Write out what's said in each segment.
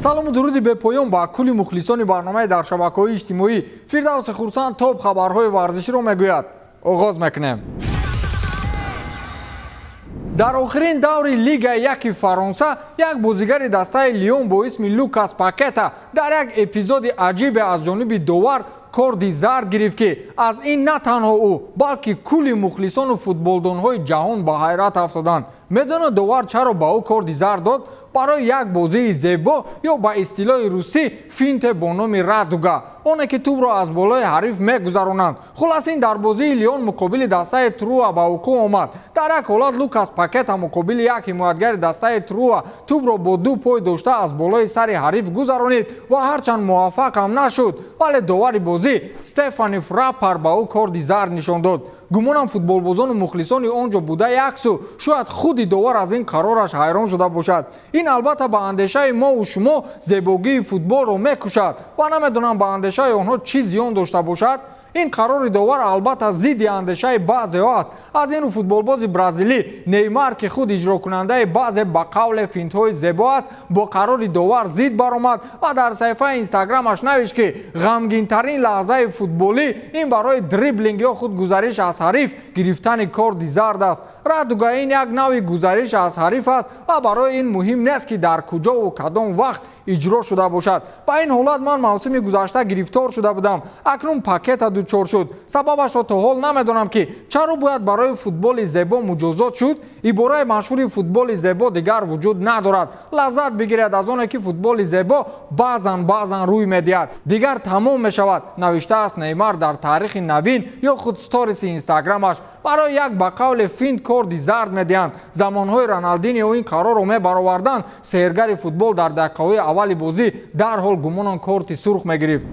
Салому дуруди бепоён ба кулли мухлисони барномаи дар шабакаҳои иҷтимоӣ. Фирдавси Хурсанд топ хабарҳои варзиширо мегӯяд. Оғоз мекунем. Дар охирин даври Лигаи яки Фаронса як бозигари дастаи Лион бо исми Лукас Пакета дар як эпизоди аҷибе аз ҷониби довар корди зард гирифт, ки аз ин на танҳо ӯ, балки кулли мухлисону футболдонҳои ҷаҳон ба ҳайрат афтоданд. Медонад довар чаро ба ӯ корди зард дод? Барои як бозии зебо ё ба истилоҳи русӣ финте бо номи радуга, оне ки тӯбро аз болои ҳариф мегузаронанд. Хулас, ин дар бозии Лион муқобили дастаи Труа ба вуқӯъ омад. Дар як ҳолат Лукас Пакета муқобили як ҳимоятгари дастаи Труа тӯбро бо ду пой дошта аз болои сари ҳариф гузаронид ва ҳарчанд муваффақ ҳам нашуд, вале довари бозӣ Стефани Фрапар ба ӯ корди зард нишон дод. Гумонам футболбозону мухлисони он ҷо буда яксу, шояд худи довар аз ин қарораш ҳайрон шуда бошад. Ин албатта ба андешаи мову шумо зебогии футболро мекушад ва намедонам ба андешаи онҳо чӣ зиён дошта бошад. Ин қарори довар албатта зидди андешаи баъзеҳо аст. Аз ин рӯ футболбози бразилӣ Неймар, ки худ иҷрокунандаи баъзе ба қавле финтҳои зебо аст, бо қарори довар зид баромад ва дар саҳифаи инстаграмаш навишт, ки ғамгинтарин лаҳзаи футболӣ ин барои дриблинг ё худ гузариш аз ҳариф гирифтани корди зард аст. Радуга ин як навъи гузариш аз ҳариф аст ва барои ин муҳим нест, ки дар куҷову кадом вақт иҷро шуда бошад. Ба ин ҳолат ман мавсими гузашта гирифтор шуда будам. Акнун Пакета дучор шуд. Сабабашро то ҳол намедонам, ки чаро бояд барои футболи зебо муҷозот шуд. Ибораи машҳури футболи зебо дигар вуҷуд надорад. Лаззат бигиред аз оне, ки футболи зебо баъзан баъзан рӯй медиҳад, дигар тамом мешавад, навиштааст Неймар дар таърихи навин ё худ сториси инстаграмаш. Барои як ба қавле финт корди зард медиҳанд. Замонҳои Роналдинио ин қарорро мебароварданд, сеҳргари футбол дар дақиқаҳои аввали бозӣ дарҳол гумонан корти сурх мегирифт.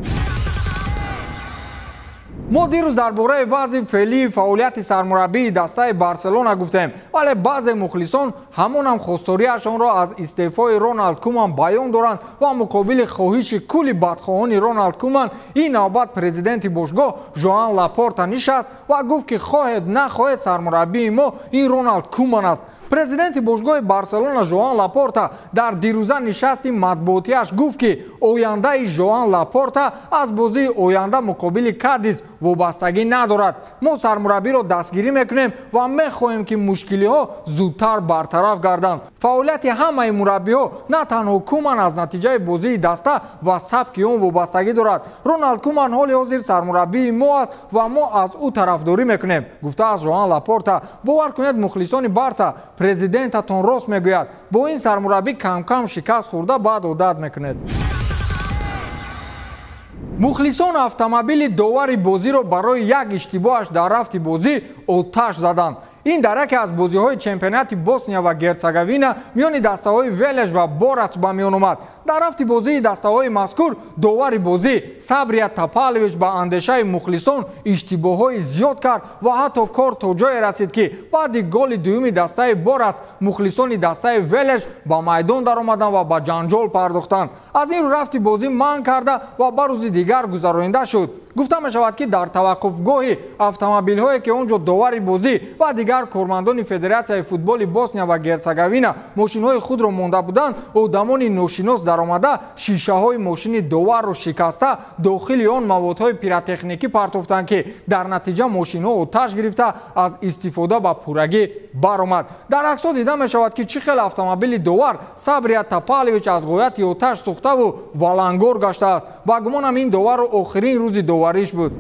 Мо дирӯз дар бораи вазъи феълии фаъолияти сармураббии дастаи Барселона гуфтем, вале баъзе мухлисон ҳамонам хостториашонро аз истеъфои Роналд Куман баён доранд ва муқобили хоҳиши кулли бадхоҳони Роналд Куман ин навбат президенти бошгоҳ Жоан Лапорта нишаст ва гуфт, ки хоҳед нахоҳед сармураббии мо ин Роналд Куман аст. Президенти бошгоҳи Барселона Жоан Лапорта дар дирӯза нишасти матбуотиаш гуфт, ки ояндаи Жоан Лапорта аз бозии оянда муқобили Кадис вобастагӣ надорад. Мо сармураббиро дастгирӣ мекунем ва мехоҳем, ки мушкилиҳо зудтар бартараф гарданд. Фаъолияти ҳамаи мураббиҳо, на танҳо Куман, аз натиҷаи бозии даста ва сабки он вобастагӣ дорад. Роналд Куман ҳоли ҳозир сармураббии мо аст ва мо аз ӯ тарафдорӣ мекунем, гуфтааст Жоан Лапорта. Бовар кунед, мухлисони Барса, президентатон рост мегӯяд. Бо ин сармураббӣ камкам шикаст хӯрда баъд одат мекунед. Мухлисон автомобили довари бозиро барои як иштибоҳаш дар рафти бозӣ оташ заданд. Ин дар яке аз бозиҳои чемпионати Босния ва Герцеговина миёни дастаҳои Велеш ва Борац ба миён омад. Дар рафти бозии дастаҳои мазкур довари бозӣ Сабрия Тапалович ба андешаи мухлисон иштибоҳҳои зиёд кард ва ҳатто кор то ҷое расид, ки баъди голи дуюми дастаи Борац мухлисони дастаи Велеш ба майдон даромаданд ва ба ҷанҷол пардохтанд. Аз ин рӯ рафти бозӣ манъ карда ва ба рӯзи дигар гузаронида шуд. Гуфта мешавад, ки дар таваққуфгоҳи автомобилҳое, ки он ҷо довари бозӣ ва дигар кормандони Федератсияи футболи Босния ва Герцеговина мошинҳои худро монда буданд, одамони ношинос даромада шишаҳои мошини доварро шикаста дохили он маводҳои пиротехникӣ партофтанд, ки дар натиҷа мошинҳо оташ гирифта аз истифода ба пуррагӣ баромад. Дар аксҳо дида мешавад, ки чӣ хел автомобили довар Сабрия Тапалович аз ғояти оташ сӯхтаву валангор гаштааст ва гумонам ин доварро охирин рӯзи довариш буд.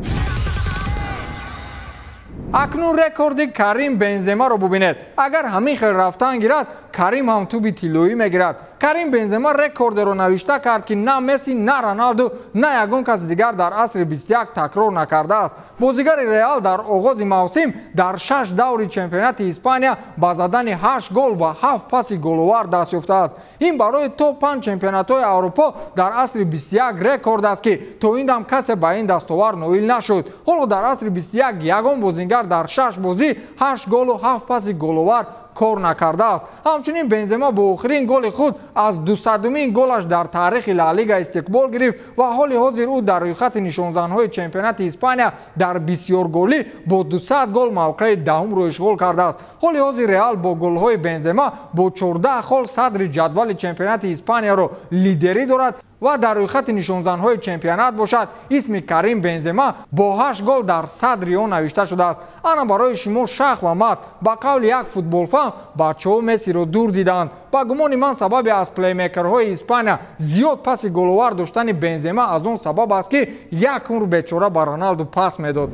Акнун рекорди Карим Бенземаро бубинед. Агар ҳамин хел рафтан гирад, Карим ҳам туби тиллоӣ мегирад. Карим Бензема рекордеро навишта кард, ки на Месси, на Роналду, на ягон каси дигар дар асри 21 такрор накардааст. Бозигари Реал дар оғози мавсим дар 6 даври чемпионати Испания ба задани 8 гол ва 7 паси головар даст ёфтааст. Ин барои то 5 чемпионатҳои Аврупо дар асри 21 рекорд аст, ки то ин дам касе ба ин дастовар ноил нашуд. Ҳоло дар асри 21 ягон бозингар дар 6 бозӣ 8 голу 7 паси головар кор накардааст. Ҳамчунин Бензема бо охирин голи худ аз 200-умин голаш дар таърихи Ла Лига истиқбол гирифт ва ҳоли ҳозир ӯ дар рӯйхати нишонзанҳои чемпионати Испания дар бисёрголӣ бо 200 гол мавқеи даҳумро ишғол кардааст. Ҳоли ҳозир Реал бо голҳои Бензема бо 14 хол садри ҷадвали чемпионати Испанияро лидерӣ дорад ва дар рӯйхати нишонзанҳои чемпионат бошад исми Карим Бензема бо 8 гол дар садри он навишта шудааст. Ана барои шумо шах ва мат. Ба қавли як футболфаҳм, бачаҳо Мессиро дур диданд. Ба гумони ман сабаби аз плеймейкерҳои Испания зиёд паси головар доштани Бензема аз он сабаб аст, ки як умр бечора ба Роналду пас медод.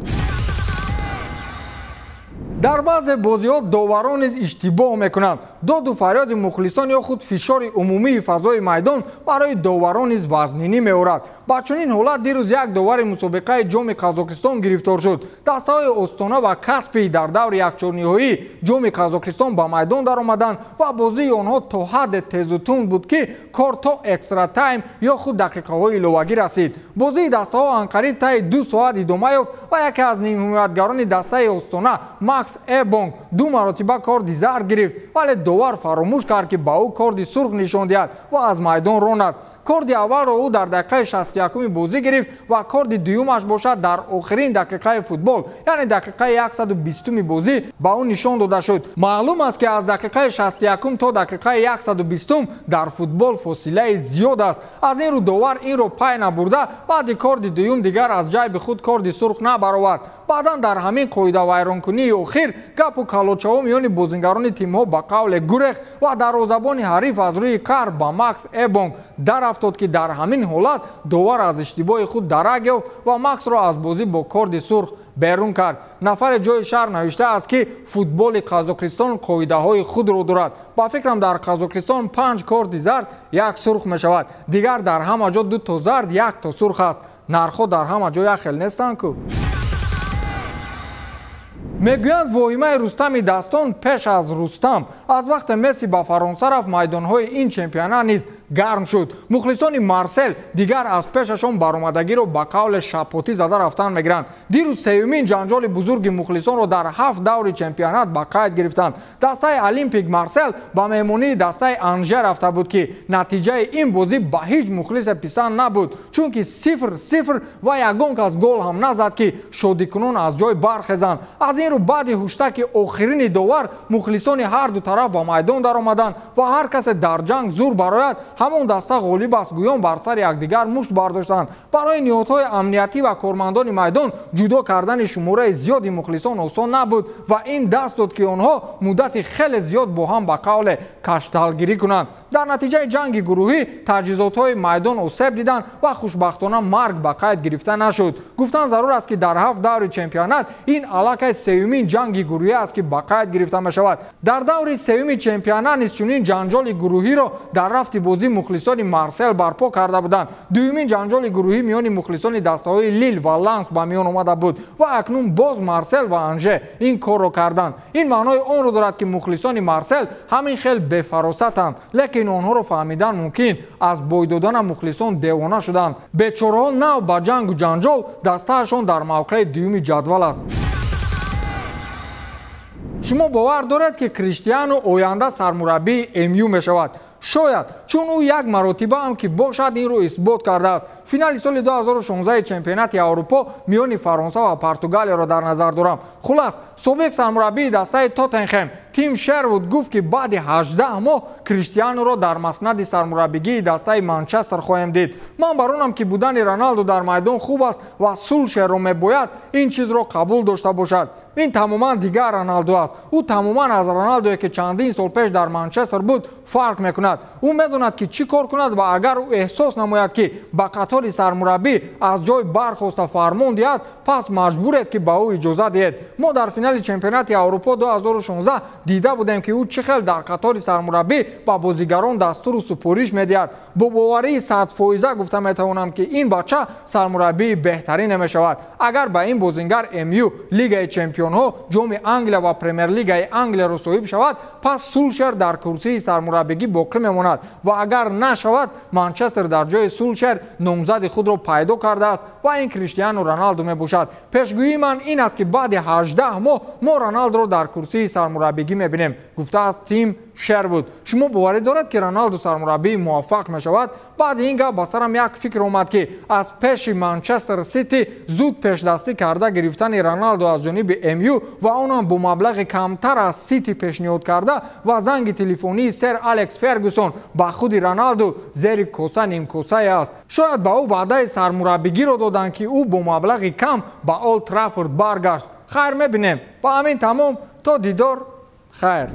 Дар баъзе бозиҳо доварон низ иштибоҳ мекунанд. Доду фарёди мухлисон ё худ фишори умумии фазои майдон барои доварон низ вазнинӣ меорад. Ба чунин ҳолат дирӯз як довари мусобиқаи ҷоми Қазоқистон гирифтор шуд. Дастаҳои Остона ва Каспий дар даври якчорниҳоии ҷоми Қазоқистон ба майдон даромаданд ва бозии онҳо то ҳадде тезу тунд буд, ки кор то экстра тайм ё худ дақиқаҳои иловагӣ расид. Бозии дастаҳо анқариб таи 2 соат идома ёфт ва яке аз нимҳимоятгарони дастаи Остона Макс Эбонг 2 маротиба корди зард гирифт, вале довар фаромӯш кард, ки ба ӯ корди сурх нишон диҳад ва аз майдон ронад. Корди аввалро ӯ дар дақиқаи 61-уми бозӣ гирифт ва корди дуюмаш бошад дар охирин дақиқаи футбол, яъне дақиқаи 120-уми бозӣ ба ӯ нишон дода шуд. Маълум аст, ки аз дақиқаи 61 то дақиқаи 120 дар футбол фосилаи зиёд аст. Аз ин рӯ довар инро пай набурда, баъди корди дуюм дигар аз ҷайби худ корди сурх набаровард. Баъдан дар ҳамин қоидавайронкунии охир гапу калочаҳо миёни бозингарони тимҳо ба қавле гурехт ва дарвозабони ҳариф аз рӯи кар ба Макс Эбонг дарафтод, ки дар ҳамин ҳолат довар аз иштибоҳи худ дарак ёфт ва Максро аз бозӣ бо корди сурх берун кард. Нафаре ҷои шаҳр навиштааст, ки футболи Қазоқистон қоидаҳои худро дорад. Ба фикрам, дар Қазоқистон 5 корди зард 1 сурх мешавад. Дигар дар ҳама ҷо 2 то зард 1 то сурх аст. Нархҳо дар ҳама ҷо як хел нестанд ку. Мегӯянд, воҳимаи Рустами Дастон пеш аз Рустам. Аз вақте Месси ба Фаронса рафт, майдонҳои ин чемпионат низ гарм шуд. Мухлисони Марсел дигар аз пешашон баромадагиро ба қавле шапотӣ зада рафтан мегиранд. Дирӯз сеюмин ҷанҷоли бузурги мухлисонро дар 7 даври чемпионат ба қайд гирифтанд. Дастаи Олимпик Марсел ба меҳмонии дастаи Анже рафта буд, ки натиҷаи ин бозӣ ба ҳеҷ мухлисе писанд набуд, чунки 0-0 ва ягон кас гол ҳам назад, ки шодикунон аз ҷой бархезанд. Аз ин рӯ баъди ҳуштаки охирини довар мухлисони ҳар ду тараф ба майдон даромаданд ва ҳар касе дар ҷанг зур барояд, ҳамон даста ғолиб аст, гӯён бар сари якдигар мушт бардоштанд. Барои ниҳодҳои амниятӣ ва кормандони майдон ҷудо кардани шумораи зиёди мухлисон осон набуд ва ин даст дод, ки онҳо муддати хеле зиёд бо ҳам ба қавле кашталгирӣ кунанд. Дар натиҷаи ҷанги гурӯҳӣ таҷҳизотҳои майдон осеб диданд ва хушбахтона марг ба қайд гирифта нашуд. Гуфтан зарур аст, ки дар 7 даври чемпионат ин аллакай сеюмин ҷанги гурӯҳӣ аст, ки ба қайд гирифта мешавад. Дар даври сеюми чемпионат низ чунин ҷанҷоли гурӯҳиро дар рафти бозӣ мухлисони Марсел барпо карда буданд. Дуюмин ҷанҷоли гурӯҳӣ миёни мухлисони дастаҳои Лил ва Ланс ба миён омада буд ва акнун боз Марсел ва Анже ин корро карданд. Ин маънои онро дорад, ки мухлисони Марсел ҳамин хел бефаросатанд, лекин онҳоро фаҳмидан мумкин. Аз бой додана мухлисон девона шуданд. Бечораҳо нав ба ҷангу ҷанҷол дастаашон дар мавқеи дуюми ҷадвал аст. Шумо бовар доред, ки Криштиану оянда сармураббии МЮ мешавад? Шояд, чун ӯ як маротиба ҳам ки бошад инро исбот кардааст. Финали соли 2016 чемпионати Аврупо миёни Фаронса ва Португалияро дар назар дорам. Хулас, собиқ сармураббии дастаи Тоттенхем Тим Шервуд гуфт, ки баъди 18 моҳ Криштиануро дар маснади сармураббигии дастаи Манчестер хоҳем дид. Ман баронам, ки будани Роналду дар майдон хуб аст ва Сулшерро мебояд ин чизро қабул дошта бошад. Ин тамоман дигар Роналду аст. Ӯ тамоман аз Роналдое, ки чандин сол пеш дар Манчестер буд, фарқ мекунад. Ӯ медонад, ки чӣ кор кунад ва агар ӯ эҳсос намояд, ки ба қатори сармураббӣ аз ҷой бархоста фармон диҳад, пас маҷбуред, ки ба ӯ иҷоза диҳед. Мо дар финали чемпионати Аврупо 2016 дида будем, ки ӯ чӣ хел дар қатори сармураббӣ ба бозигарон дастуру супориш медиҳад. Бо боварии 100% гуфта метавонам, ки ин бача сармураббии беҳтарине мешавад. Агар ба ин бозингар МЮ Лигаи чемпионҳо, ҷоми Англия ва Премер-лигаи Англияро соҳиб шавад, пас Сулшер дар курсии сармураббигӣ боқӣ мемонад ва агар нашавад, Манчестер дар ҷои Сулшер номзади худро пайдо кардааст ва ин Криштиану Роналду мебошад. Пешгӯии ман ин аст, ки баъди 18 моҳ мо Роналдуро дар курсии сармураббигӣ сармураббигӣ мебинем, гуфтааст Тим Шервуд. Шумо боварӣ дорад, ки Роналду сармураббии муваффақ мешавад? Баъди ин гап ба сарам як фикр омад, ки аз пеши Манчестер Сити зуд пешдастӣ карда гирифтани Роналду аз ҷониби МЮ ва онам бо маблағи камтар аз Сити пешниҳод карда ва занги телефонии сер Алекс Фергюсон ба худи Роналду зери коса нимкосае аст. Шояд ба ӯ ваъдаи сармураббигиро доданд, ки ӯ бо маблағи кам ба Олд Траффорд баргашт. Хайр, мебинем. Ба ҳамин тамом, то дидор, хайр.